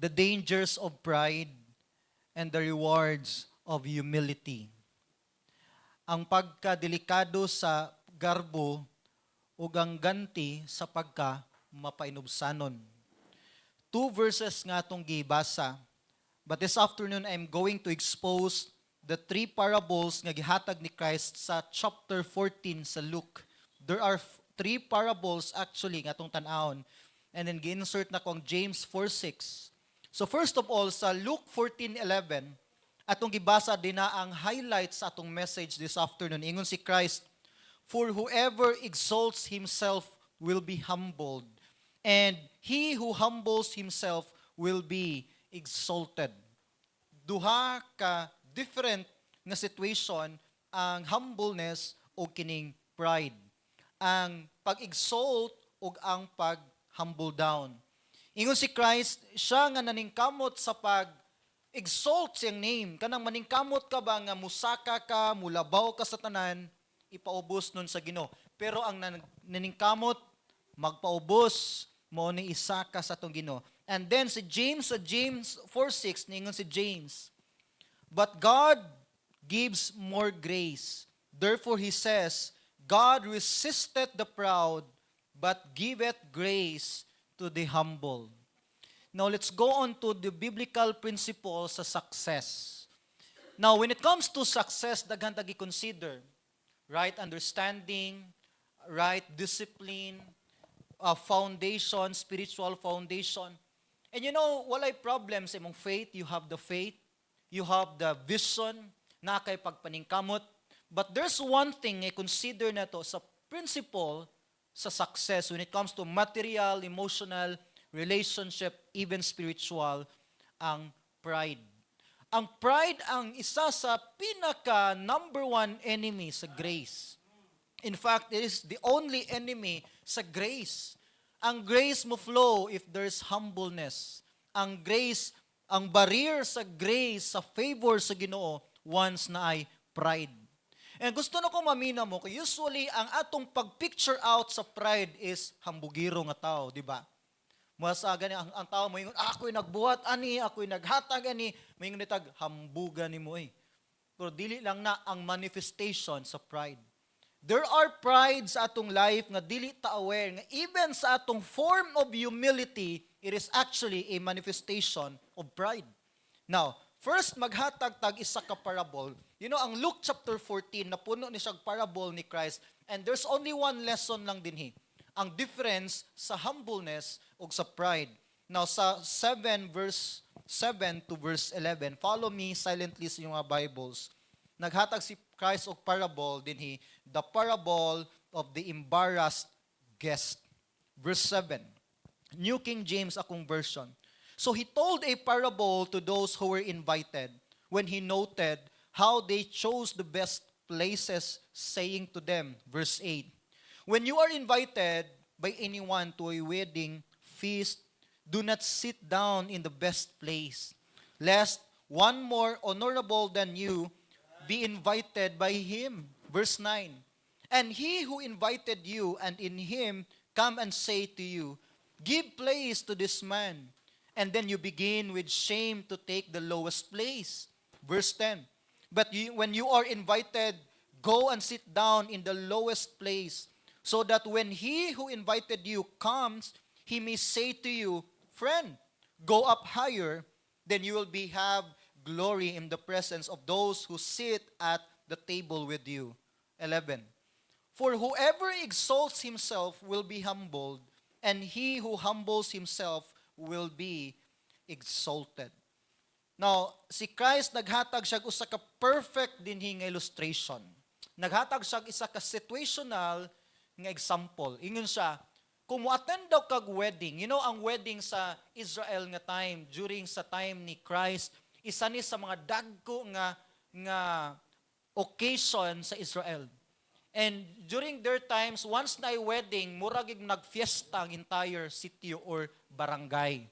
The dangers of pride and the rewards of humility. Ang pagkadelikado sa garbo ug ang ganti sa pagka mapainubsanon. Two verses nga atong gibasa. But this afternoon, I'm going to expose the three parables nga gihatag ni Christ sa chapter 14 sa Luke. There are three parables actually nga atong tan-awon. And then gi-insert nako ang James 4:6. So first of all, sa Luke 14:11, atong gibasa din na ang highlights sa atong message this afternoon. Ingon si Christ, "For whoever exalts himself will be humbled, and he who humbles himself will be exalted." Duha ka different nga situation ang humbleness o kining pride. Ang pag-exalt ug ang pag-humble down. Ingon si Christ, siya nga naningkamot sa pag exalt siyang name. Kanang maningkamot ka ba nga musaka ka, mulabaw ka sa tanan, ipaubos nun sa Ginoo. Pero ang naningkamot magpaubos, mao ni isaka sa atong Ginoo. And then si James, sa James 4:6, ningon si James, "But God gives more grace. Therefore he says, God resisteth the proud, but giveth grace to the humble." Now let's go on to the biblical principle sa success. Now, when it comes to success, daghan tag i-consider right understanding, right discipline, foundation, spiritual foundation. And walay problem sa imong faith. You have the faith, you have the vision, naa kay pagpaningkamot. But there's one thing I consider nato sa principle sa success when it comes to material, emotional, relationship, even spiritual, ang pride. Ang pride ang isa sa pinaka number one enemy sa grace. In fact, it is the only enemy sa grace. Ang grace mo flow if there's humbleness. Ang grace, ang barrier sa grace, sa favor sa Ginoo, once naay pride. And gusto nako maminaw mo, kay usually ang atong pag-picture out sa pride is hambugiro nga tao, di ba? Mas gani ang tao mo ingon, "Ako'y nagbuhat ani, ako'y naghatag ani," moingon nitag hambugan nimo eh. Pero dili lang na ang manifestation sa pride. There are prides sa atong life nga dili ta aware nga even sa atong form of humility, it is actually a manifestation of pride. Now, first maghatag tag isa ka parable. Ang Luke chapter 14 napuno ni siyang parable ni Christ, and there's only one lesson lang dinhi. Ang difference sa humbleness ug sa pride. Now sa 7 verse 7 to verse 11, follow me silently sa inyong mga Bibles. Naghatag si Christ og parable dinhi, the parable of the embarrassed guest. Verse 7. New King James akong version. So he told a parable to those who were invited when he noted how they chose the best places, saying to them, verse 8, "When you are invited by anyone to a wedding feast, do not sit down in the best place, lest one more honorable than you be invited by him." Verse 9, "And he who invited you and in him come and say to you, 'Give place to this man.' And then you begin with shame to take the lowest place." Verse 10, "But when you are invited, go and sit down in the lowest place, so that when he who invited you comes, he may say to you, 'Friend, go up higher.' Then you will be have glory in the presence of those who sit at the table with you." 11. "For whoever exalts himself will be humbled, and he who humbles himself will be exalted." Now, si Christ naghatag siya og usa ka perfect dinhi nga illustration. Naghatag siya og isa ka situational nga example. Ingon siya, kung mo-attend daw kag wedding, ang wedding sa Israel nga time, during sa time ni Christ, isa ni sa mga dagko nga occasion sa Israel. And during their times, once na wedding, murag nagfiesta ang entire city or barangay.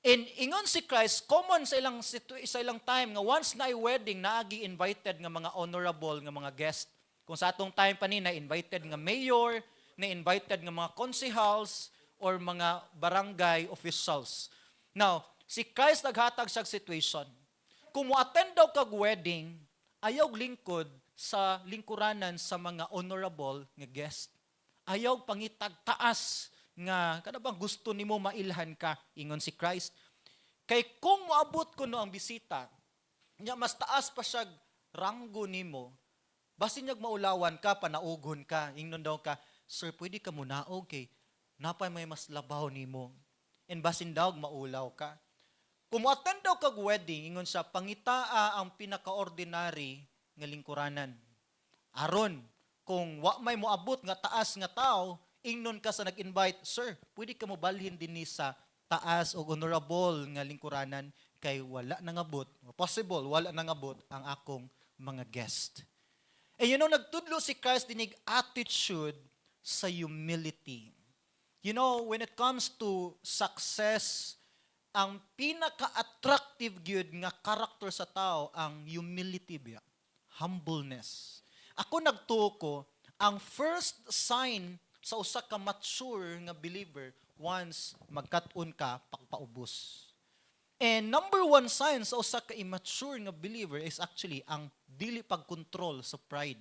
And ingon si Christ, common sa ilang time nga once na wedding, naagi invited nga mga honorable nga mga guest. Kung sa atong time pa ni na invited nga mayor, na invited nga mga konsehals or mga barangay officials. Now, Si Christ naghatag sa situation. Kung mo-attend daw kag wedding, ayaw lingkod sa lingkuranan sa mga honorable nga guest. Ayaw pangitag taas nga kana bang gusto nimo mailhan ka, ingon si Christ. Kay kung moabot kuno ang bisita, nya mas taas pa siya ranggo nimo, basin niyag maulawan ka, panaugon ka, ingnon daw ka, "Sir, pwede ka munaog kay napay may mas labaw nimo." And basin daw maulaw ka. Kung mo-attend daw kag wedding, ingon siya, pangitaa ang pinaka-ordinary nga lingkuranan. Aron, kung wa may moabot nga taas nga tao, ingnon ka sa nag-invite, "Sir, pwede ka mo balhin dinhi sa taas o honorable nga lingkuranan kay wala nangabot, possible wala nangabot ang akong mga guest." And nagtudlo si Christ dinig attitude sa humility. When it comes to success, ang pinaka-attractive gyud nga character sa tao ang humility biya, humbleness. Ako nagtuo ko, ang first sign sa usa ka mature nga believer, once magkat-on ka, pagpaubos. And number one sign sa usa ka immature nga believer is actually ang dili pagkontrol sa pride.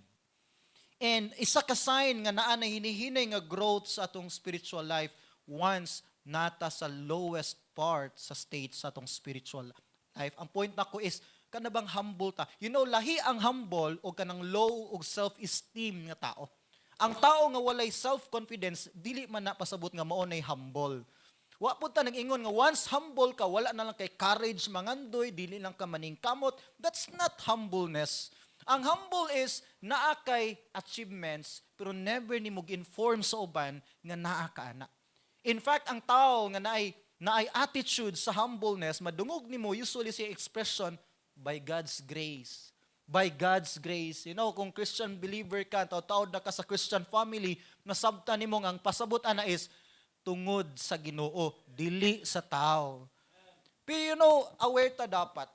And isa ka sign nga naa na hinihinay nga growth sa atong spiritual life once nata sa lowest part sa state sa atong spiritual life. Ang point nako is kana bang humble ta. Lahi ang humble o kanang low og self-esteem nga tao. Ang tao nga walay self-confidence, dili man na pasabot nga mao nay humble. Wa pud ta nag-ingon nga once humble ka, wala na lang kay courage mangandoy, dili lang ka maningkamot. That's not humbleness. Ang humble is naa kay achievements pero never nimo inform sa uban nga naa ka ana. In fact, ang tao nga naay attitude sa humbleness, madungog nimo usually sa expression, "By God's grace." By God's grace. Kung Christian believer ka, taw-taod na ka sa Christian family, nasabtan nimo nga ang pasabot ana is tungod sa Ginoo, dili sa tao. Pero aware ta dapat.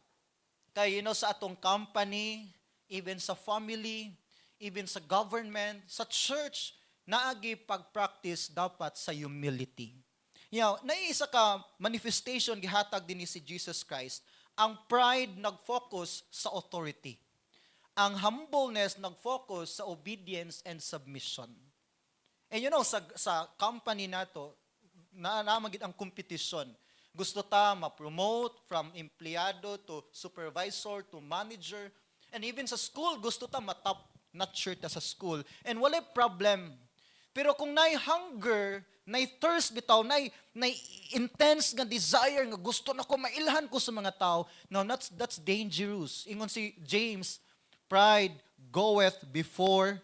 Kay sa atong company, even sa family, even sa government, sa church, naagi pag-practice dapat sa humility. Naiisa ka manifestation gihatag din ni si Jesus Christ. Ang pride nag-focus sa authority. Ang humbleness nag-focus sa obedience and submission. And sa company nato, na namagid ang competition. Gusto ta ma-promote from empleyado to supervisor to manager. And even sa school, gusto ta ma-top notcher ta sa school. And walay problem. Pero kung nay hunger, nay thirst bitaw, nay intense nga desire nga gusto na ko mailhan ko sa mga tao, no, that's dangerous. Ingon si James, "Pride goeth before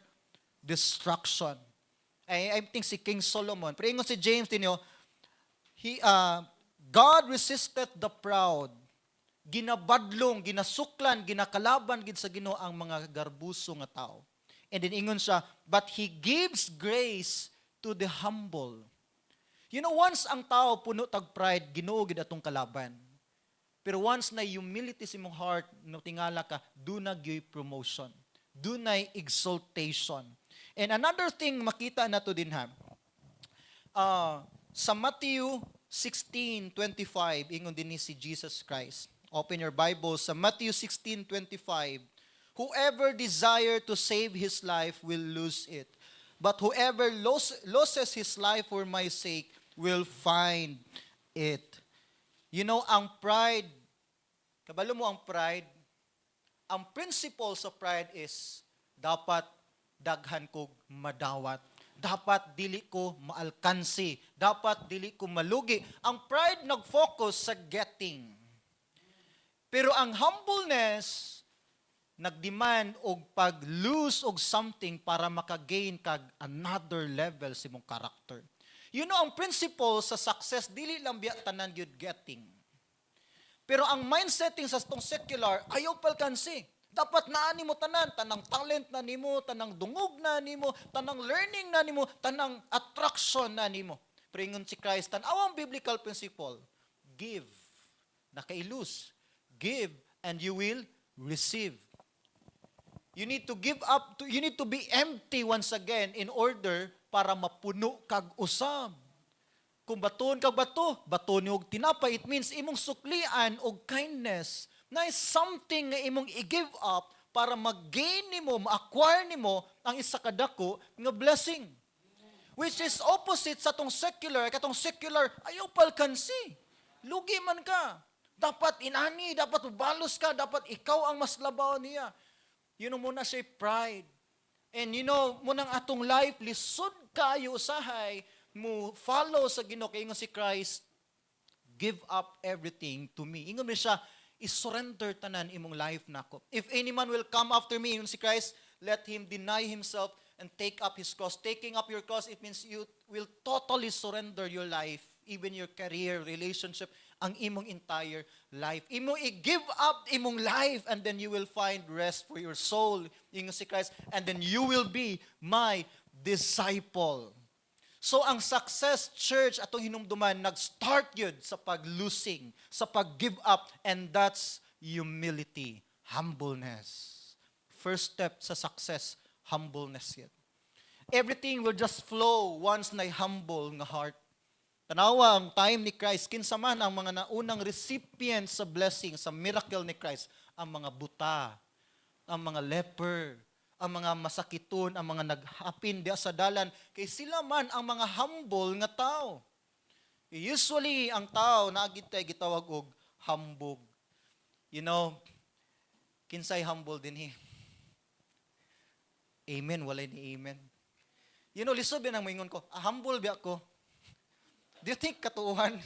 destruction." I think si King Solomon. Pero ingon si James dinyo, "God resisteth the proud." Ginabadlong, ginasuklan, ginakalaban gid sa Ginoo ang mga garbuso nga tao. And then ingon siya, "But He gives grace to the humble." Once ang tao puno tag pride, Ginoo gid atong kalaban. Pero once na humility sa imong heart, no tingala ka, duna gyoy promotion. Dunay exaltation. And another thing makita nato din ha, sa Matthew 16:25, ingon din ni si Jesus Christ. Open your Bible sa Matthew 16:25. "Whoever desire to save his life will lose it. But whoever loses his life for my sake will find it." Ang pride, kabalo mo ang pride, ang principle sa pride is dapat daghan kog madawat. Dapat dili ko maalkansi. Dapat dili ko malugi. Ang pride nag-focus sa getting. Pero ang humbleness nagdemand og pag-lose og something para maka-gain kag another level sa imong character. Ang principle sa success, dili lang biya tanan gyud getting. Pero ang mindsetting sa tong secular, ayaw palkansi. Dapat naa nimo tanan, tanang talent na nimo, tanang dungog na nimo, tanang learning na nimo, tanang attraction na nimo. Pero ingon si Christ, tan-awang biblical principle, give, nakailus, give and you will receive. You need to give up, you need to be empty once again in order para mapuno kag usab. Kung baton kag bato, baton og tinapay. It means imong suklian og kindness na is something nga imong i-give up para mag-gain nimo, ma-acquire nimo ang isa ka dako nga blessing. Which is opposite sa tong secular, katong secular, ayaw palkansi. Lugi man ka. Dapat inani, dapat balos ka, dapat ikaw ang mas labaw niya. Yun ang muna siya pride. And munang atong life, lisod kayo usahay, mo follow sa Ginoo kay ingon si Christ, "Give up everything to me." Ingon mi siya, "I-surrender tanan imong life nako." "If any man will come after me," ingon si Christ, "let him deny himself and take up his cross." Taking up your cross, it means you will totally surrender your life, even your career, relationship, ang imong entire life. Imong i-give up imong life and then you will find rest for your soul, ingon si Christ, and then you will be my disciple. So ang success, church, atong hinumduman, nag-start yun sa pag-losing, sa pag-give up, and that's humility, humbleness. First step sa success, humbleness yun. Everything will just flow once na humble nga heart. Tanawa ang time ni Christ, kinsa man ang mga naunang recipient sa blessing, sa miracle ni Christ? Ang mga buta, ang mga leper, ang mga masakiton, ang mga naghapin diya sa dalan, kay sila man ang mga humble nga tao. Usually, ang tao naa gyud tay gitawag og hambog. Kinsay humble dinhi? Amen, walay ni amen. Lisod ang moingon ko, "Ah, humble biya ko." Do you think katuuhan?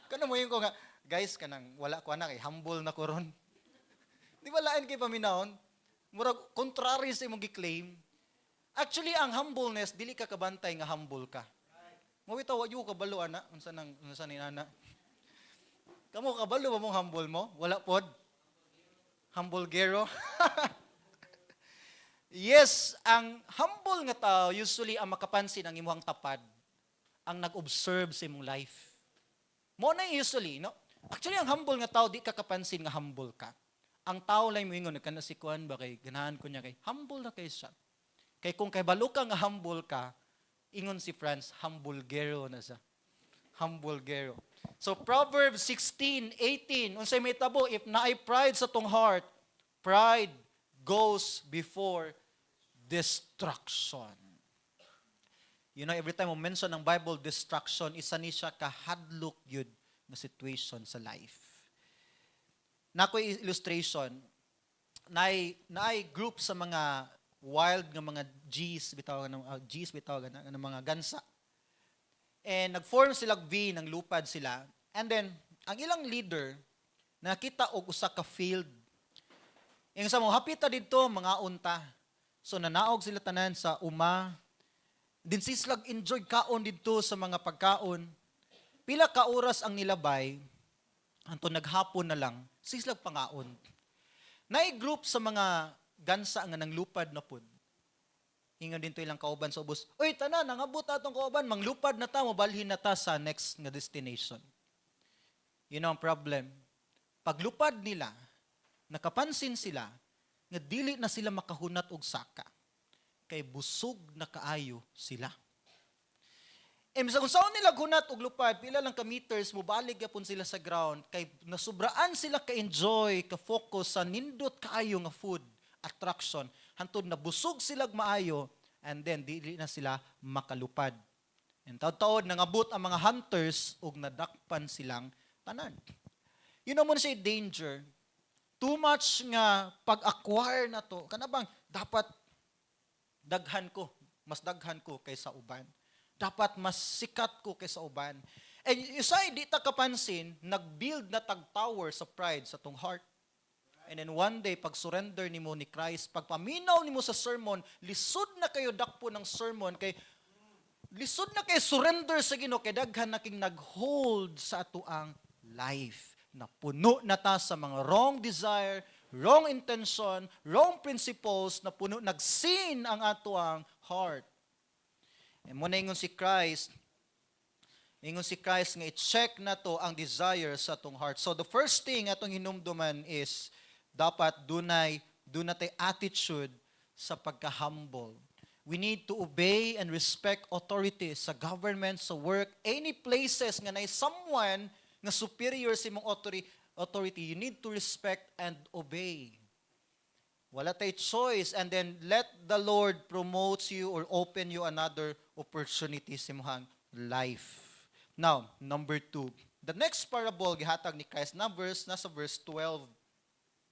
Kano moingon ko nga, "Guys, kanang wala ko anak, eh, humble na ko ron." Di ba lain kay paminawon? Murag contrary sa imong gi-claim. Actually, ang humbleness, dili ka kabantay nga humble ka. Mo bitaw, wa kabalo ana, unsa nang unsa ni ana. Kamo, kabalo ba mong humble mo? Wala pod. Humble gero. Yes, ang humble nga tao usually ang makapansin ang imong tapad, ang nag-observe sa imong life. Mo na usually, no? Actually, ang humble nga tao, di ka kapansin nga humble ka. Ang tao lang moingon, "Kana si kuan ba, kay ganahan ko niya kay humble na kay siya." Kay kung kay balo ka nga humble ka, ingon si Franz, humble gero na siya. Humble gero. So Proverbs 16:18, unsay may tabo if naay pride sa tong heart? Pride goes before destruction. Every time mo mention ng Bible destruction, isa ni siya kahadlok yun nga situation sa life. Nako illustration, naay group sa mga wild nga mga G's bitaw ng G's bitaw ng mga gansa. And nag-form sila V, nang lupad sila. And then ang ilang leader nakita og usa ka field. Ingon sa mo, "Hapita didto, mga unta." So nanaog sila tanan sa uma. Din sislag enjoy kaon didto sa mga pagkaon. Pila ka oras ang nilabay, anto naghapon na lang, sislag pangaon. Naay group sa mga gansa nga nanglupad na pud. Ingon din to ilang kauban sa ubos, "Uy, tanan, nangabot atong kauban, manglupad na ta, mobalhin na ta sa next nga destination." Yun ang problem. Paglupad nila, nakapansin sila nga dili na sila makahunat og saka. Kay busog na kaayo sila. Eh, misang kung saan nila hunat og lupad, pila lang ka meters, mubalik gyapon sila sa ground, kay nasubraan sila ka-enjoy, ka-focus sa nindot kaayo nga food attraction. Hantod na busog sila maayo, and then dili na sila makalupad. And taod-taod, nangabot ang mga hunters ug nadakpan silang tanan. Yun naman siya danger. Too much nga pag-acquire na to, kana bang dapat daghan ko, mas daghan ko kaysa uban. Dapat mas sikat ko kaysa uban. And usay di ta kapansin, nag-build na tag tower sa pride sa tong heart. And then one day, pag surrender nimo ni Christ, pagpaminaw nimo sa sermon, lisod na kayo dakpo ng sermon, kay lisod na kay surrender sa Ginoo kay daghan na king nag-hold sa atoang life. Na puno na ta sa mga wrong desire, wrong intention, wrong principles, na puno nag-sin ang atoang heart. E mo na ingon si Christ nga i-check na to ang desire sa atong heart. So the first thing atong hinumduman is dapat dunay dunay attitude sa pagka-humble. We need to obey and respect authorities sa government, sa work, any places nga naay someone nga superior sa imong authority, you need to respect and obey. Wala tay choice, and then let the Lord promotes you or open you another opportunity sa imong life. Now, number 2. The next parable gihatag ni Christ na verse nasa verse 12.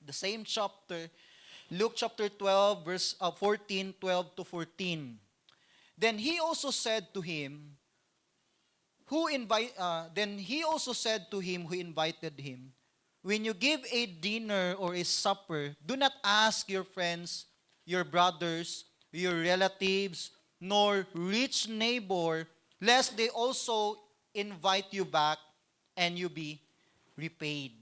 The same chapter, Luke chapter 12 verse 14, 12 to 14. Then he also said to him who invited him, "When you give a dinner or a supper, do not ask your friends, your brothers, your relatives, nor rich neighbor, lest they also invite you back and you be repaid."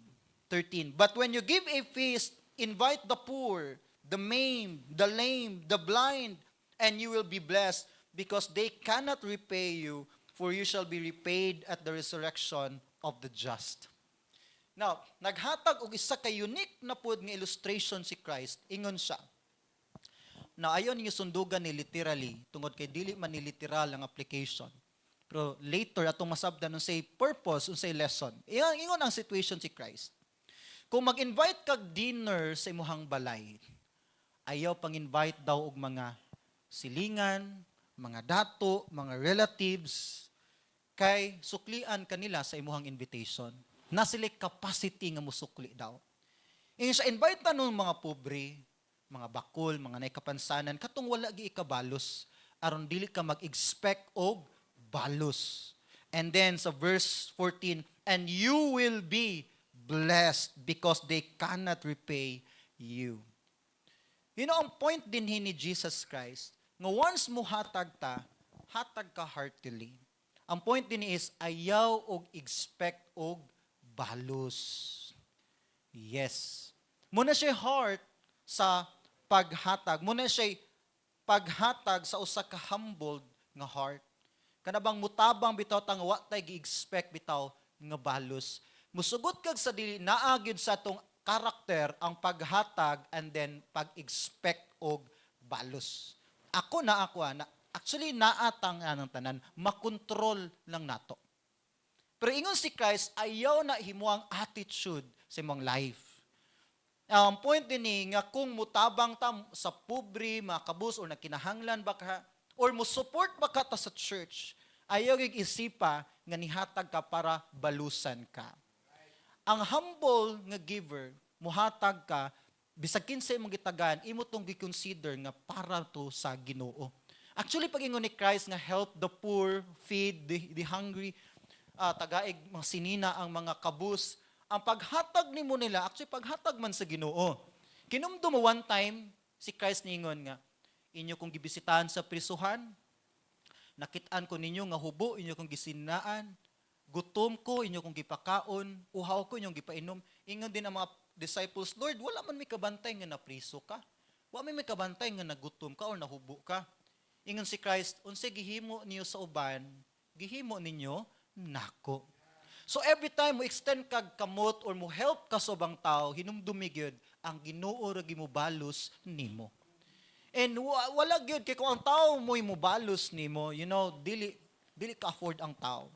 13. "But when you give a feast, invite the poor, the maimed, the lame, the blind, and you will be blessed because they cannot repay you, for you shall be repaid at the resurrection of the just." Now, naghatag og isa ka unique na pud nga illustration si Christ. Ingon siya. Now, ayaw ninyo sundugan ni literally, tungod kay dili man ni literal ang application. Pero later, atong masabdan unsay purpose, unsay lesson. Ingon ang situation si Christ. Kung mag-invite kag dinner sa imuhang balay, ayaw pang-invite daw og mga silingan, mga dato, mga relatives, kay suklian kanila sa imuhang invitation. Na sila capacity nga musukli daw. Ingon siya, invite ta nung mga pobre, mga bakol, mga naikapansanan, katong wala gi ikabalos, aron dili ka mag-expect og balos. And then sa verse 14, "And you will be blessed because they cannot repay you." Ang point din ni Jesus Christ, nga once mo hatag ta, hatag ka heartily. Ang point din is, ayaw og expect og balos. Yes. Muna siya heart sa paghatag. Muna siya paghatag sa usa ka humbled nga heart. Kana bang mutabang bitaw tang wa tay gi-expect bitaw nga balos. Musugot kag sa dili naa gyud sa atong karakter ang paghatag and then pag-expect og balos. Ako na ako ana. Actually naa tang anang tanan, makontrol lang nato. Pero ingon si Christ, ayaw na himo ang attitude sa imong life. Ang point din ni nga kung mutabang ta sa pobre, mga kabus or nagkinahanglan ba ka or mo support ba ka ta sa church, ayaw gyud isipa nga nihatag ka para balusan ka. Ang humble nga giver, muhatag ka bisag kinsa imong gitagan, imo tong gi-consider nga para to sa Ginoo. Actually, pag ingon ni Christ nga help the poor, feed the hungry, tagaig mga sinina ang mga kabus, ang paghatag nimo nila, actually paghatag man sa Ginoo. Kinumdum mo one time, si Christ ningon nga, "Inyo kong gibisitahan sa prisuhan, nakitaan ko ninyo nga hubo, inyo kong gisinaan, gutom ko, inyo kong gipakaon, uhaw ko, inyong gipainom." Ingon din ang mga disciples, "Lord, wala man may kabantay nga napriso ka. Wala man may kabantay nga nagutom ka or nahubo ka." Ingon si Christ, "Unsay gihimo niyo sa uban, gihimo ninyo nako." So every time mo extend kag kamot or mo help ka sa ubang tao, hinumdumi gyud ang Ginoo ra gimubalos nimo. And wala gyud kay kung ang tao mo'y mubalos nimo, dili dili ka afford ang tao.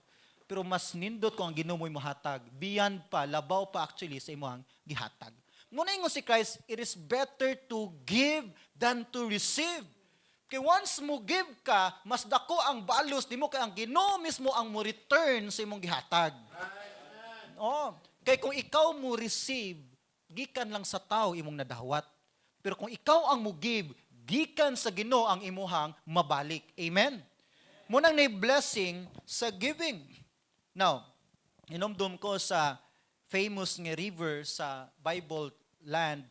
Pero mas nindot kung ang Ginoo mo'y mohatag, beyond pa, labaw pa actually sa imong gihatag. Muna ingon si Christ, it is better to give than to receive. Kay once mo give ka, mas dako ang balos nimo kay ang Ginoo mismo ang mo return sa imong gihatag. Oh, kay kung ikaw mo receive, gikan lang sa tao imong nadawat. Pero kung ikaw ang mo give, gikan sa Ginoo ang imuhang mabalik. Amen. Munang na blessing sa giving. Now, inomdom ko sa famous nga river sa Bible land,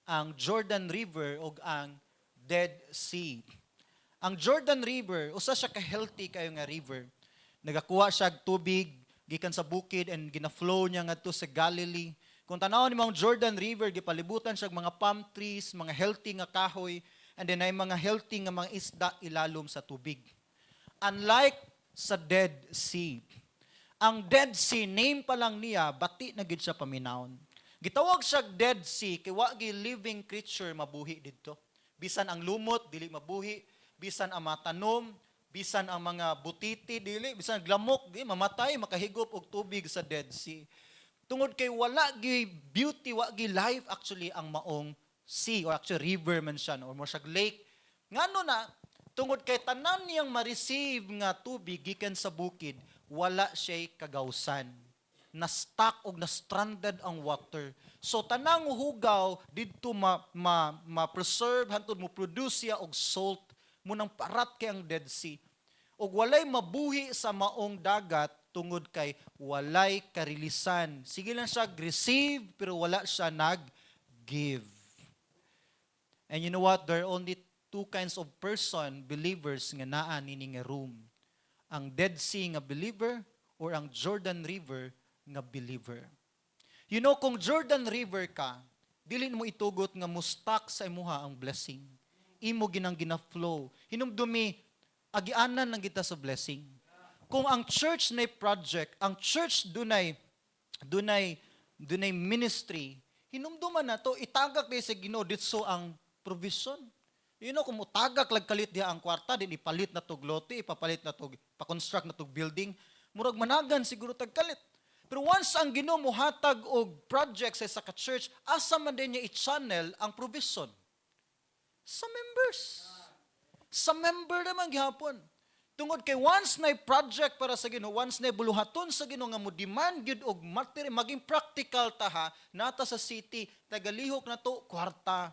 ang Jordan River ug ang Dead Sea. Ang Jordan River, usa siya ka healthy kayo nga river. Nagakuha siya og tubig gikan sa bukid and gina-flow niya ngadto sa Galilee. Kung tan-awon nimo ang Jordan River, gipalibutan siya og mga palm trees, mga healthy nga kahoy, and then ay mga healthy nga mga isda ilalom sa tubig. Unlike sa Dead Sea. Ang Dead Sea, name pa lang niya, bati na gid siya paminawon. Gitawag siya Dead Sea kay wa gi living creature mabuhi didto. Bisan ang lumot dili mabuhi, Bisan ang mga tanom, bisan ang mga butiti, dili, bisan lamok, di mamatay makahigop og tubig sa Dead Sea. Tungod kay wala gi beauty, wa gi life actually ang maong sea or actually river man siya, no, or more siya lake. Ngano na? Tungod kay tanan niyang ma-receive nga tubig gikan sa bukid, wala siya'y kagawsan. Na-stuck og na-stranded ang water. So tanang hugaw didto ma, ma-preserve hantod mo produce siya og salt mo nang parat kay ang Dead Sea. Og walay mabuhi sa maong dagat tungod kay walay karilisan. Sige lang siya receive pero wala siya nag-give. And you know what? There are only two kinds of person, believers, nga naa nini nga room. Ang Dead Sea nga believer or ang Jordan River nga believer. Kung Jordan River ka, dili mo itugot nga mu-stuck sa imuha ang blessing. Imo ginang gina-flow. Hinumdumi, agianan lang kita sa blessing. Kung ang church na project, ang church dunay ministry, hinumduman na to, itagak di sa Ginoo ditso ang provision. Kung mutagak lag kalit diha ang kwarta, din ipalit na tog lote, ipapalit na tog, pa-construct na tog building, murag managan siguro tag kalit. Pero once ang Ginoo mohatag og project sa isa ka church, asa man din niya i-channel ang provision? Sa members. Sa member naman gihapon. Tungod kay once na project para sa Ginoo, once na buluhaton sa Ginoo nga mo demand gyud og material, maging practical ta ha, nata sa city, tagalihok na to kwarta.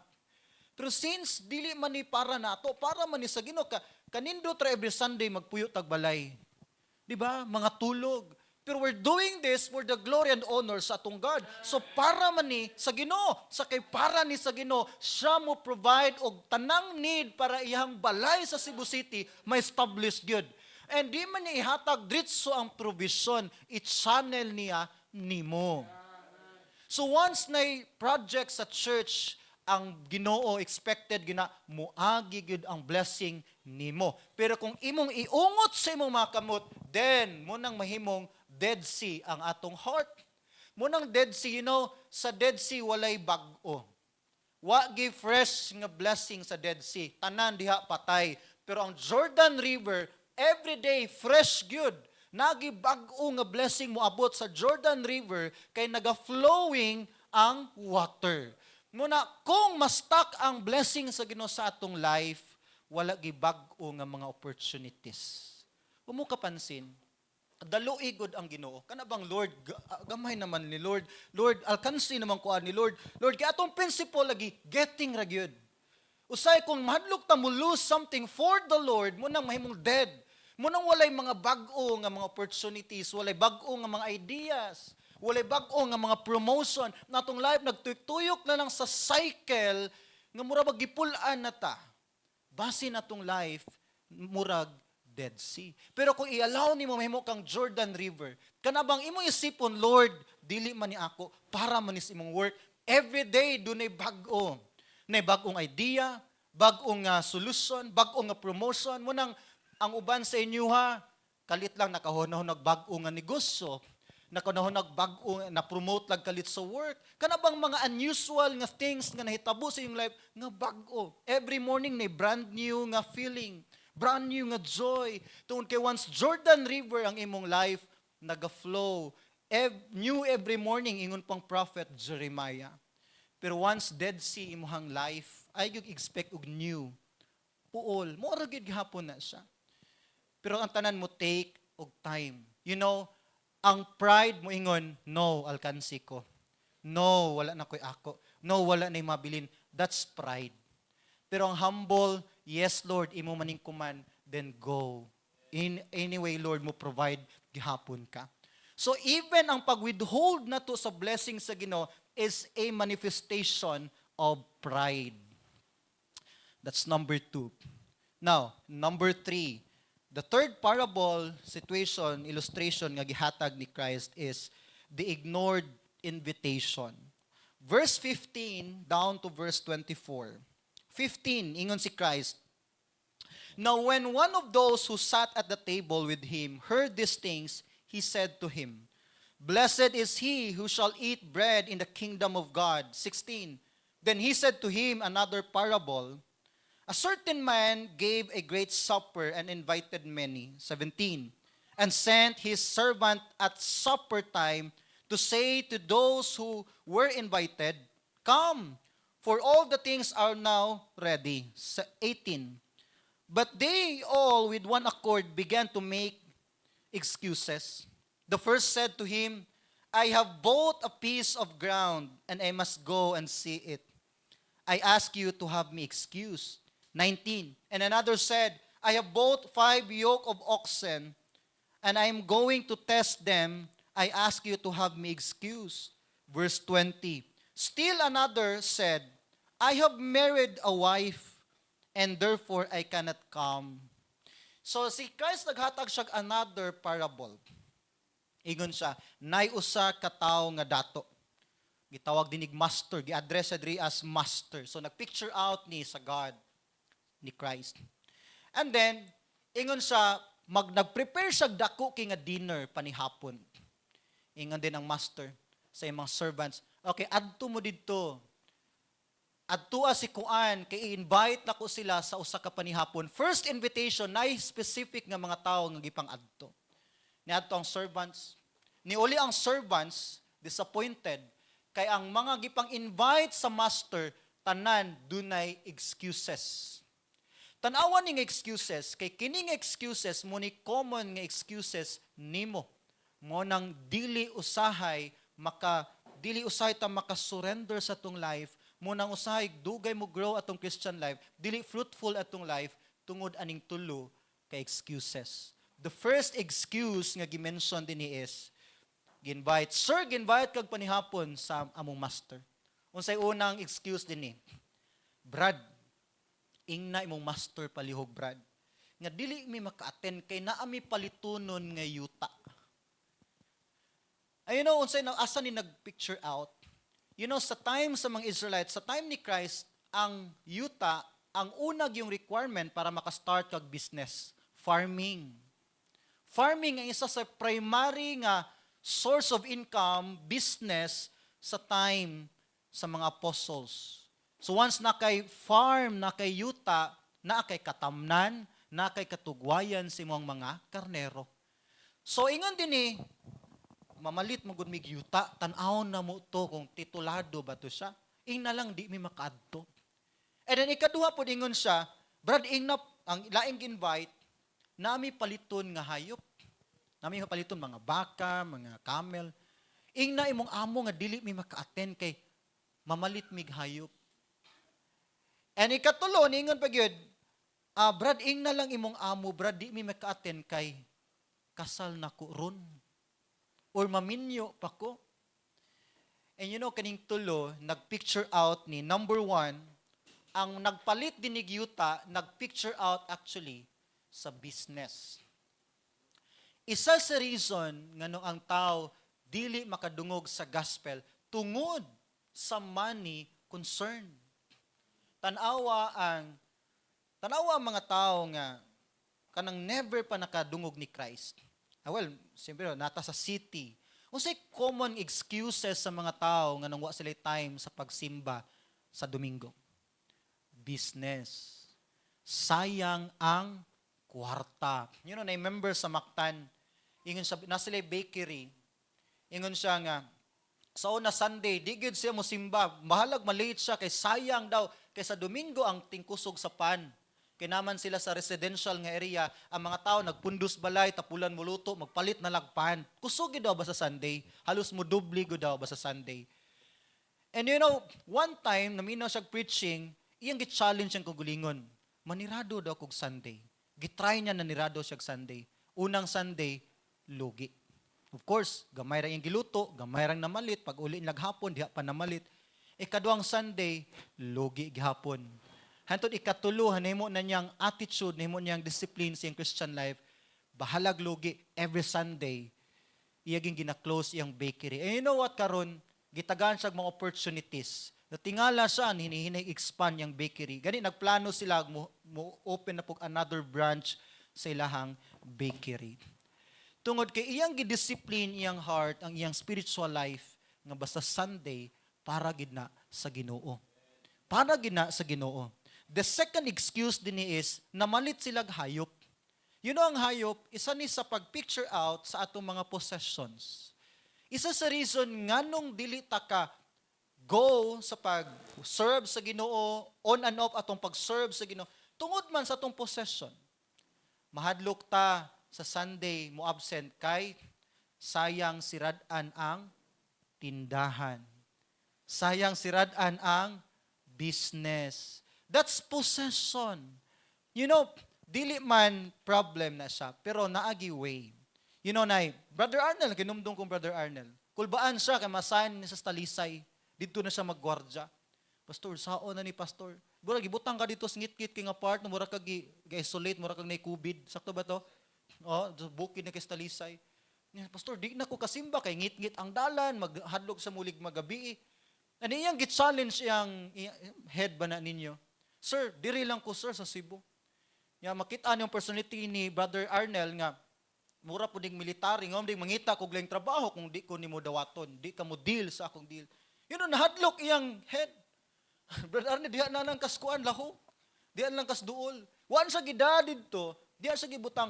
Pero since dili man ni para nato, para man ni sa Ginoo ka, kanindot ra every Sunday magpuyo tag balay. Di ba? Mga tulog. Pero we're doing this for the glory and honor sa atong God. So para man ni sa Ginoo, sa kay para ni sa Ginoo, siya mo provide og tanang need para iyang balay sa Cebu City ma-establish gyud. And di man niya ihatag diretso ang provision, i-channel niya nimo. So once na project sa church, ang Ginoo expected gina muagi gyud ang blessing nimo. Pero kung imong iungot sa imong mga kamot, then mo nang mahimong Dead Sea ang atong heart. Mo nang Dead Sea, sa Dead Sea walay bag-o. Wa gi fresh nga blessing sa Dead Sea. Tanan diha patay. Pero ang Jordan River, every day fresh gyud. Nagi bag-o nga blessing moabot sa Jordan River kay naga-flowing ang water. Muna kung ma-stuck ang blessing sa Ginoo sa atong life, wala gi bag-o nga mga opportunities. Kung mo kapansin, daluoy gud ang Ginoo. Kana bang Lord, gamay naman ni Lord. Lord, alkansi naman ko ni Lord. Lord, kay atong principle lagi getting ra gyud. Usay kung mahadlok ta mo lose something for the Lord, mo nang mahimong dead. Mo nang walay mga bag-o nga mga opportunities, walay bag-o nga mga ideas, walay bag-o nga mga promotion. Natong life nagtuyok-tuyok na lang sa cycle nga mura bag gipul-an na ta. Base natong life murag Dead Sea. Pero kung i-allow nimo mahimo kang Jordan River, kanabang imo isipon, "Lord, dili man ni ako, para man is imong work." Every day dunay bag-o. Nay bag-ong idea, bag-ong nga solution, bag-ong nga promotion. Mo nang ang uban sa inyo ha, kalit lang nakahunahon bag-o nga negosyo, nakahunahon bag-o na promote lang kalit sa work. Kana bang mga unusual nga things nga nahitabo sa inyong life nga bag-o. Every morning nay brand new nga feeling, brand new nga joy. Tungod kay once Jordan River ang imong life, naga-flow new every morning, ingon pang Prophet Jeremiah. Pero once Dead Sea imuhang life, ay gyud expect og new. Puol, mo ra gyud gihapon na siya. Pero ang tanan mo take og time. Ang pride mo ingon, "No, alkansi ko. No, wala na ko'y ako. No, wala na mabilin." That's pride. Pero ang humble, "Yes, Lord, imo maning kuman," then go. In anyway, Lord, mo provide gihapon ka. So even ang pag-withhold na to sa blessing sa Ginoo is a manifestation of pride. That's number two. Now, number three, the third parable situation, illustration nga gihatag ni Christ is the ignored invitation. Verse 15 down to verse 24. 15, ingon si Christ, "Now when one of those who sat at the table with him heard these things, he said to him, 'Blessed is he who shall eat bread in the kingdom of God.' 16. Then he said to him another parable, A certain man gave a great supper and invited many. 17. And sent his servant at supper time to say to those who were invited, "Come, for all the things are now ready." 18. But they all with one accord began to make excuses. The first said to him, "I have bought a piece of ground and I must go and see it. I ask you to have me excused." 19. And another said, "I have bought five yoke of oxen and I am going to test them. I ask you to have me excused." Verse 20. Still another said, "I have married a wife and therefore I cannot come." So si Christ naghatag siya another parable. Ingon siya, nay usa ka tawo nga dato. Gitawag dinig master, gi-address sa diri as master. So nagpicture out ni sa God ni Christ. And then ingon siya, nag-prepare siya dako kay nga dinner panihapon. Ingon din ang master sa imong servants, "Okay, adto mo didto. Adtua si kuan kay i-invite nako sila sa usa ka panihapon." First invitation nay specific nga mga tawo nga gipang-adto. Niadto ang servants. Niuli ang servants disappointed kay ang mga gipang-invite sa master tanan dunay excuses. Tanawa ning excuses kay kining excuses mo ni common nga excuses nimo. Mo nang dili usahay ta maka-surrender sa atong life, mo nang usahay dugay mo grow atong Christian life, dili fruitful atong life tungod aning tulo ka excuses. The first excuse nga gi-mention dinhi is ginvite. "Sir, ginvite kag panihapon sa among master." Unsay unang excuse dinhi? "Brad, ingna imong master palihog, Brad, nga dili mi maka-attend kay naa mi palitunon nga yuta." Ayun know, unsay na asa ni nag-picture out? Sa time sa mga Israelites, sa time ni Christ, ang yuta, ang unag yung requirement para maka-start kag business, farming. Farming ang isa sa primary nga source of income, business sa time sa mga apostles. So once na kay farm, na kay yuta, na kay katamnan, na kay katugwayan sa imong mga karnero. So ingon din ni, "Mamalit mo gud mig yuta, tan-awon na mo to kung titulado ba to siya. Ingna lang di mi makaadto." And then ikaduha pod, ingon siya, "Brad, ingna ang laing invite, nami paliton nga hayop. Nami paliton mga baka, mga camel. Ingna imong amo nga dili mi maka-attend kay mamalit mig hayop." And ikatulo, ningon pa gyud, "Brad, ingna lang imong amo, Brad, di mi maka-attend kay kasal na ko ron. Or maminyo pa ko." And kaning tulo, nag-picture out ni number one, ang nagpalit din ni yuta, nag-picture out actually sa business. Isa sa reason ngano ang tao dili makadungog sa gospel tungod sa money concern. Tanawa ang mga tao nga kanang never pa nakadungog ni Christ. Ah, well, siyempre nata sa city. Unsay common excuses sa mga tao nga nang wa sila time sa pagsimba sa Domingo? Business. Sayang ang kwarta. Na member sa Mactan, ingon siya, na sila bakery. Ingon siya nga, sa una Sunday, di gyud siya mo simba. Bahalag malate siya kay sayang daw. Kay sa Domingo ang tingkusog sa pan. Kay naman sila sa residential nga area, ang mga tao nagpundos balay, tapulan mo luto, magpalit na lagpan. Kusog gyud daw ba sa Sunday? Halos mo doble gyud daw ba sa Sunday. And one time, naminaw siya preaching, iyang gi-challenge siyang kaugalingon. Manirado daw kog Sunday. Gitry niya na nirado siya Sunday. Unang Sunday, lugi. Of course, gamay ra iyang giluto, gamay rang namalit, pag uli naghapon, diha pa namalit. Ikaduhang Sunday, lugi gihapon. Hantod ikatulo, nahimo na niyang attitude, nahimo niyang discipline sa iyang Christian life, bahalag lugi every Sunday, iyaging gina-close iyang bakery. And you know what karon, gitagaan siya mga opportunities. Natingala siya, hinihinay expand yung bakery. Gani nagplano sila mo open na po another branch sa ilahang bakery. Tungod kay iyang gidiscipline iyang heart, ang iyang spiritual life nga basta Sunday para gid na sa Ginoo. Para gid na sa Ginoo. The second excuse dinhi is, namalit silag hayop. Ang hayop, isa ni sa pag-picture out sa atong mga possessions. Isa sa reason nganong dili ta ka go sa pag-serve sa Ginoo, on and off atong pag-serve sa Ginoo, tungod man sa atong possession. Mahadlok ta sa Sunday mo absent kay sayang sirad-an ang tindahan. Sayang sirad-an ang business. That's possession. Dili man problem na siya, pero naagi way. Nay, Brother Arnel, kinumdong kong Brother Arnel, kulbaan siya kay ma-assign ni sa Talisay. Didto na siya maggwardya. "Pastor, sao na ni, Pastor?" Mura gibutang ka dito sa ngit-ngit kay nga part, mura ka gi-isolate, mura kag nay COVID. Sakto ba to? Oh, sa bukid na kay sa Talisay. "Nga, Pastor, di na ko kasimba kay ngit-ngit ang dalan, maghadlok sa mulig magabi." Ano iyang gi-challenge iyang head ba na ninyo? "Sir, diri lang ko, sir, sa Cebu." Ya makita niyong personality ni Brother Arnel nga mura po ding military nga ding mangita kog laing trabaho kung di ko nimo dawaton, di ka mo deal sa akong deal. Nahadlok iyang head. "Brother Arnel, diha na lang kaskuan laho. Diha lang kas duol." Once sa gida didto, diha sa gibutang.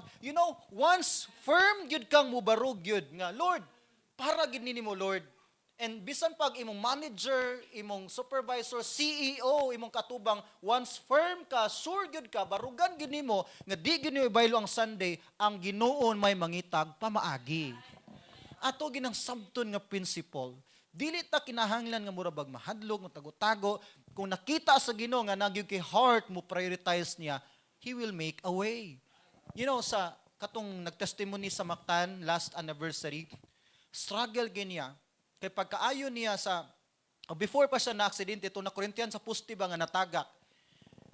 Once firm gyud kang mubarog gyud nga, "Lord, para gid nimo, Lord." And bisan pag imong manager, imong supervisor, CEO, imong katubang, once firm ka, sure gyud ka, barugan gyud nimo nga di gyud nimo ibaylo ang Sunday, ang Ginoo may mangitag pamaagi. Ato ginang sabton nga principle. Dili ta kinahanglan nga mura bag mahadlok, tago-tago. Kung nakita sa Ginoo nga nagyud kay heart mo prioritize niya, He will make a way. Sa katong nagtestimony sa Mactan last anniversary, struggle niya. Kay pagkaayo niya sa before pa siya na aksidente ito na Corinthian sa poste ba nga natagak.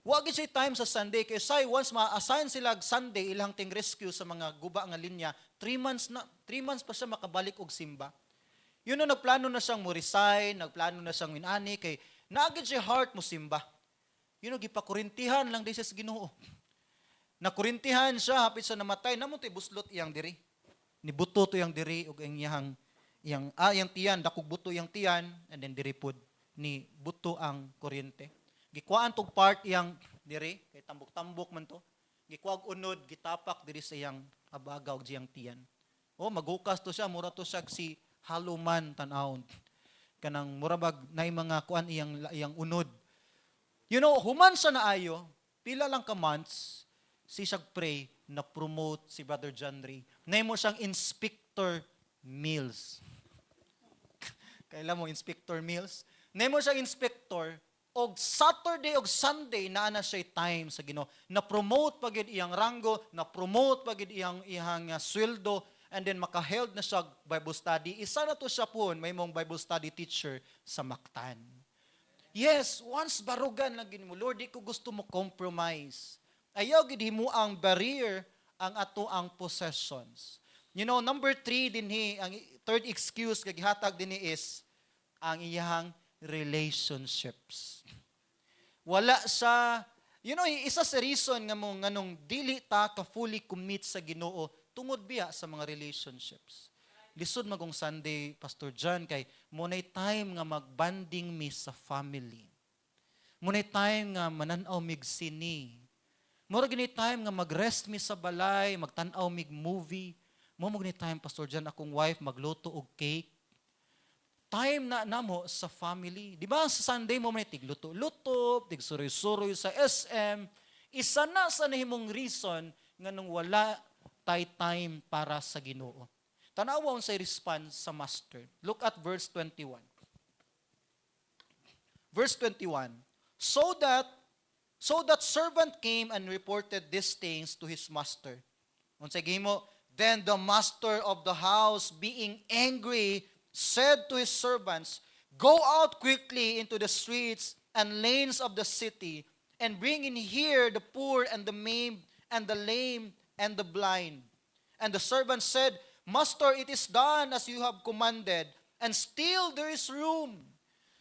Wa gid siya time sa Sunday kay say once ma-assign sila og Sunday ilang ting rescue sa mga guba nga linya, 3 months na, 3 months pa siya makabalik og simba. Yun na nagplano na siyang mo resign, nagplano na siyang minani kay naagid siya heart mo simba. Gipakurintihan lang di siya sa Ginoo. Nakurintihan siya hapit sa namatay, namo to'y buslot iyang diri. Nibuto to iyang diri ug ang iyang iyang ah, iyang tiyan, dakog buto iyang tiyan, and then diri pod ni buto ang kuryente. Gikuhaan tog part iyang diri kay tambok-tambok man to. Gikuag unod, gitapak diri sa iyang abaga ug iyang tiyan. Oh, maghukas to siya, mura to siya si haluman tan-awon. Kanang murabag nay mga kuan iyang iyang unod. Human sa naayo, pila lang ka months, si siyag pray na promote si Brother John Ray. Nahimo siyang Inspector Mills. Kailan mo Inspector Mills? Nahimo siyang inspector og Saturday og Sunday naa na siya time sa Ginoo. Na promote pa gid iyang ranggo, na promote pa gid iyang iyang sweldo, and then maka-held na siya Bible study. Isa na to siya po may mong Bible study teacher sa Mactan. Yes, once barugan lang gid mo, "Lord, di ko gusto mo compromise." Ayaw gid mo ang barrier ang ato ang possessions. Number three dinhi, ang third excuse kag gihatag dinhi is ang iyang relationships. Wala sa, isa sa reason nga mo nganong dili ta ka fully commit sa Ginoo tungod biya sa mga relationships. "Lisod magong Sunday, Pastor John, kay mo nay time nga magbanding mi sa family. Mo nay time nga manan-aw mig sine. Mura gini time nga magrest mi sa balay, magtan-aw mig movie. Mo mo gini time, Pastor John, akong wife magluto og cake. Time na namo sa family." Di ba sa Sunday mo may tigluto-luto, tigsuroy-suroy sa SM. Isa na sa nahimong reason nga nung wala tay time para sa Ginoo. Tanawa unsay response sa master. Look at verse 21. Verse 21. So that servant came and reported these things to his master. Unsay gihimo? Then the master of the house, being angry, said to his servants, "Go out quickly into the streets and lanes of the city and bring in here the poor and the maimed and the lame and the blind." And the servant said, "Master, it is done as you have commanded, and still there is room."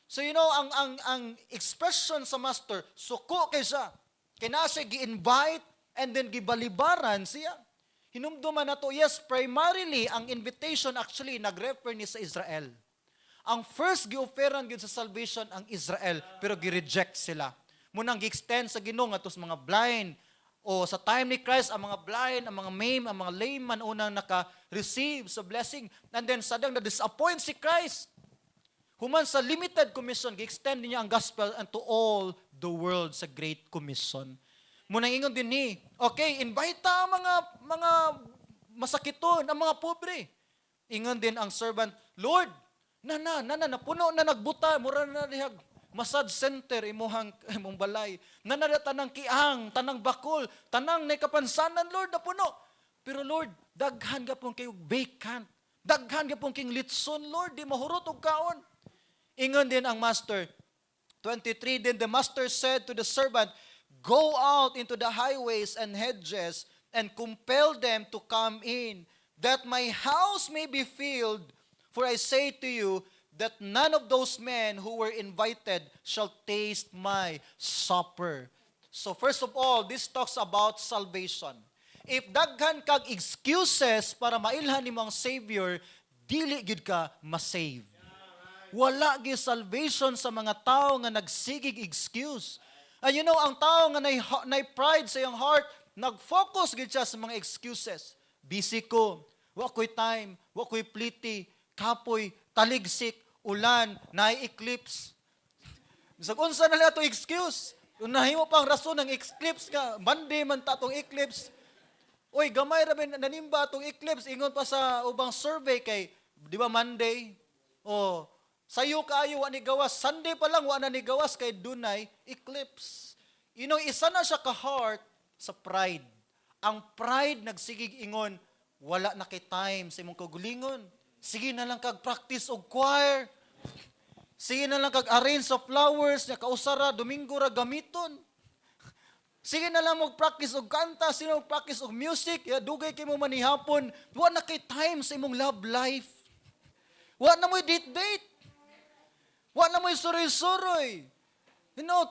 So ang expression sa master, suko kay siya. Kay naa siya gi-invite and then gibalibaran siya. Hinumduman na to, yes, primarily, ang invitation actually nag-refer ni sa Israel. Ang first gi-offeran gyud sa salvation ang Israel, pero gi-reject sila. Mao nang gi-extend sa Ginoo ngadto sa mga blind o sa time ni Christ, ang mga blind, ang mga maimed, ang mga layman unang naka-receive sa blessing. And then sadang na-disappoint si Christ. Human sa limited commission, gi-extend niya ang gospel unto all the world sa Great Commission. Mao nang ingon din ni, okay, invite ta ang mga masakiton, ang mga pobre. Ingon din ang servant, "Lord, na na, na na, napuno na nagbuta, mura na dihag massage center imuhang imong balay. Na na tanang kiang, tanang bakol, tanang nay kapansanan, Lord, napuno. Pero Lord, daghan gapon kayo vacant. Daghan gapon king litson, Lord, di mahurot og kaon." Ingon din ang master, 23, "Then the master said to the servant, 'Go out into the highways and hedges and compel them to come in, that my house may be filled. For I say to you that none of those men who were invited shall taste my supper.'" So first of all, this talks about salvation. If daghan kag excuses para mailhan nimo ang Savior, dili gid ka ma-save. Wala gi salvation sa mga tao nga nagsigig excuse. And ang tao nga nay pride sa iyang heart, nag-focus gid siya sa mga excuses. "Busy ko, wa ko'y time, wa ko'y pliti, kapoy, taligsik, ulan, naay eclipse." Bisag unsa na lang ato excuse. Nahimo pa ang rason ng eclipse nga Monday man ta atong eclipse. Oy, gamay ra ba nanimba atong eclipse, ingon pa sa ubang survey kay di ba Monday? Oh, sayo kaayo wa ni gawas. Sunday pa lang wa na ni gawas kay dunay eclipse. Isa na siya ka heart sa pride. Ang pride nagsigig ingon, wala na kay time sa imong kaugalingon. Sige na lang kag practice og choir. Sige na lang kag arrange sa flowers nya kausara Domingo ra gamiton. Sige na lang mag-practice og kanta, sige na mag-practice og music, ya dugay kay mo manihapon. Wa na kay time sa imong love life. Wa na mo'y date-date. Wa na mo'y suroy-suroy.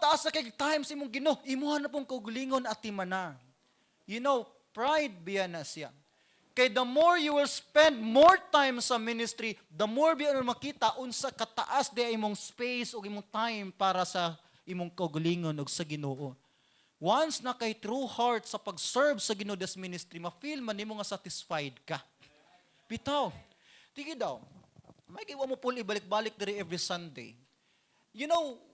Taas na kay time sa imong Ginoo. Imuha na pong kaugalingon at timana. Pride biya na siya. Kay the more you will spend more time sa ministry, the more biya na makita unsa kataas di imong space o imong time para sa imong kaugalingon ug sa Ginoo. Once na kay true heart sa pag-serve sa Ginoo des ministry, ma-feel man nimo nga satisfied ka. Bitaw. Tige daw. May wa mo pul ibalik-balik diri every Sunday.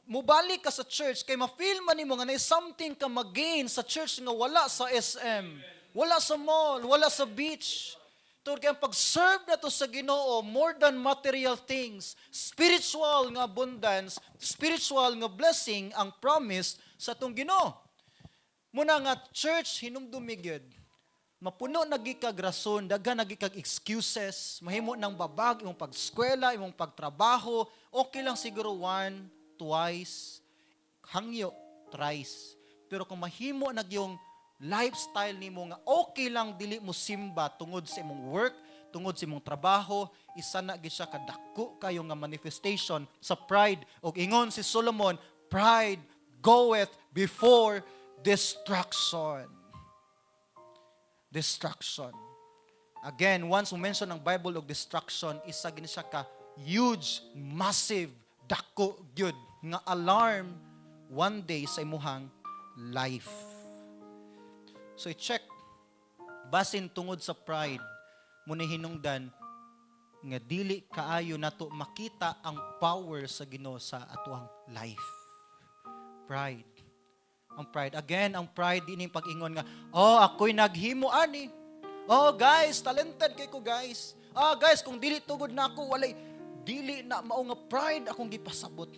Mubalik ka sa church kay ma-feel man nimo nga nay something ka mag-gain sa church nga wala sa SM, wala sa mall, wala sa beach. Tungod kay ang pag-serve na to sa Ginoo more than material things, spiritual nga abundance, spiritual nga blessing ang promise sa atong Ginoo. Mao na nga church, hinumdumi gyud. Mapuno na gyud kag rason, daghan na gyud kag excuses, mahimo nang babag imong pagskwela, imong pagtrabaho, okay lang siguro one, twice, hangyo, thrice. Pero kung mahimo na yung lifestyle nimo nga okay lang dili mo simba tungod sa imong work, tungod sa imong trabaho, isa na gyud siya kadako kayo nga manifestation sa pride. Og ingon si Solomon, "Pride goeth before destruction." Destruction. Again, once mo mention ng Bible og destruction, isa gini siya ka huge, massive, dako gyud nga alarm one day sa imuhang life. So i-check, basin tungod sa pride mo ni hinungdan nga dili kaayo nato makita ang power sa Ginoo sa atuang life. Pride. Ang pride. Again, ang pride ini pag-ingon nga, "Oh, ako'y naghimo ani. Oh, guys, talented kay ko, guys. Ah, guys, kung dili tugod na ako, walay." Dili na mao nga pride akong gipasabot.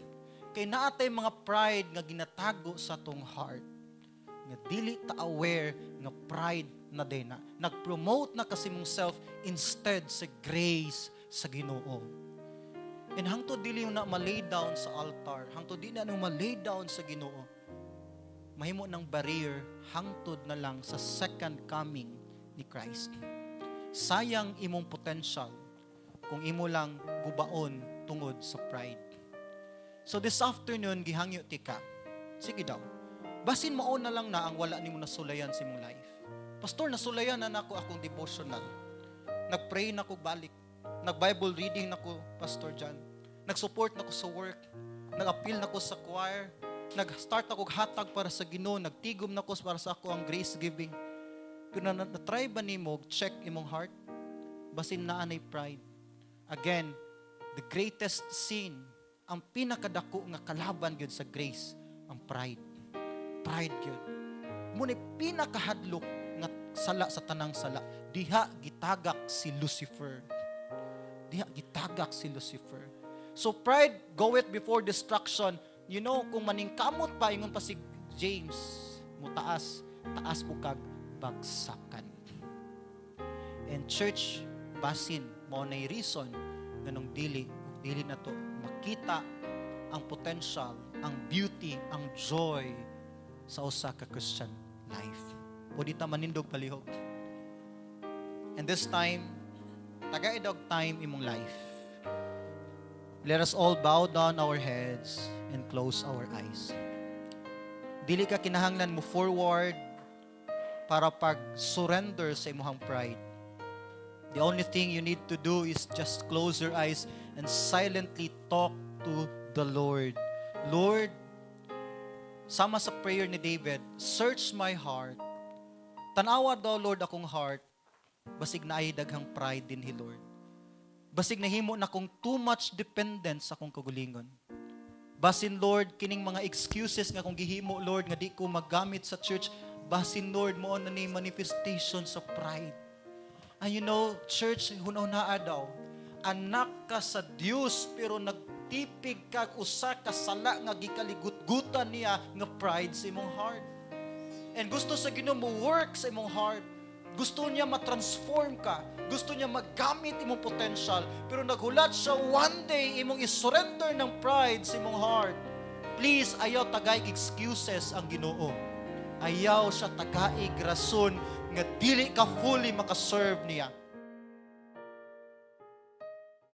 Kay naatay mga pride nga ginatago sa atong heart nga dili ta aware nga pride na din na. Nag-promote na kasi mong self instead sa grace sa Ginoo. And hangtod dili na ma-lay down sa altar, hangtod di na ma-lay down sa Ginoo, mahimo ng barrier hangtod na lang sa second coming ni Christ. Sayang imong potential kung imo lang gubaon tungod sa pride. So this afternoon, gihangyo tika. Sige daw. Basin mao na lang na ang wala nimo nasulayan sa imong life. "Pastor, nasulayan na nako akong devotional. Nag-pray na ko balik. Nag-Bible reading na ko, Pastor John. Nag-support na ko sa work. Nag-appeal na ko sa choir. Nag-start ako hatag para sa Ginoo, nagtigom na ko para sa ako ang grace giving. Pero na-try ba nimo check imong heart? Basin naa nay pride. Again, the greatest sin, ang pinakadako nga kalaban gyud sa grace, ang pride. Pride gyud. Mao ni pinakahadlok nga sala sa tanang sala. Diha gitagak si Lucifer. Diha gitagak si Lucifer. So pride goeth before destruction. Kung maningkamot pa, ingon pa si James, mutaas, taas mo kag bagsakan. And church, basin, mao nay reason nganong dili, ug dili na to makita ang potential, ang beauty, ang joy sa usa ka Christian life. Pwede ta manindog palihog. And this time, tagai og time imong life. Let us all bow down our heads and close our eyes. Dili ka kinahanglan mo forward para pag surrender sa imong pride. The only thing you need to do is just close your eyes and silently talk to the Lord. "Lord," sama sa prayer ni David, "search my heart. Tanawa daw, Lord, akong heart. Basig naay daghang pride dinhi, Lord. Basig nahimo na kong too much dependence sa akong kaugalingon. Basin, Lord, kining mga excuses nga akong gihimo, Lord, nga di ko magamit sa church. Basin, Lord, mao na ni manifestation sa pride." And church, huna-hunaa daw, anak ka sa Dios pero nagtipig ka usa ka sala nga gikaligutgutan niya nga pride sa imong heart. And gusto sa Ginoo mo work sa imong heart. Gusto niya ma-transform ka. Gusto niya magamit imong potential. Pero naghulat siya one day imong i-surrender ng pride sa imong heart. Please, ayaw tagaig excuses ang Ginoo. Ayaw siya tagaig rason nga dili ka fully makaserve niya.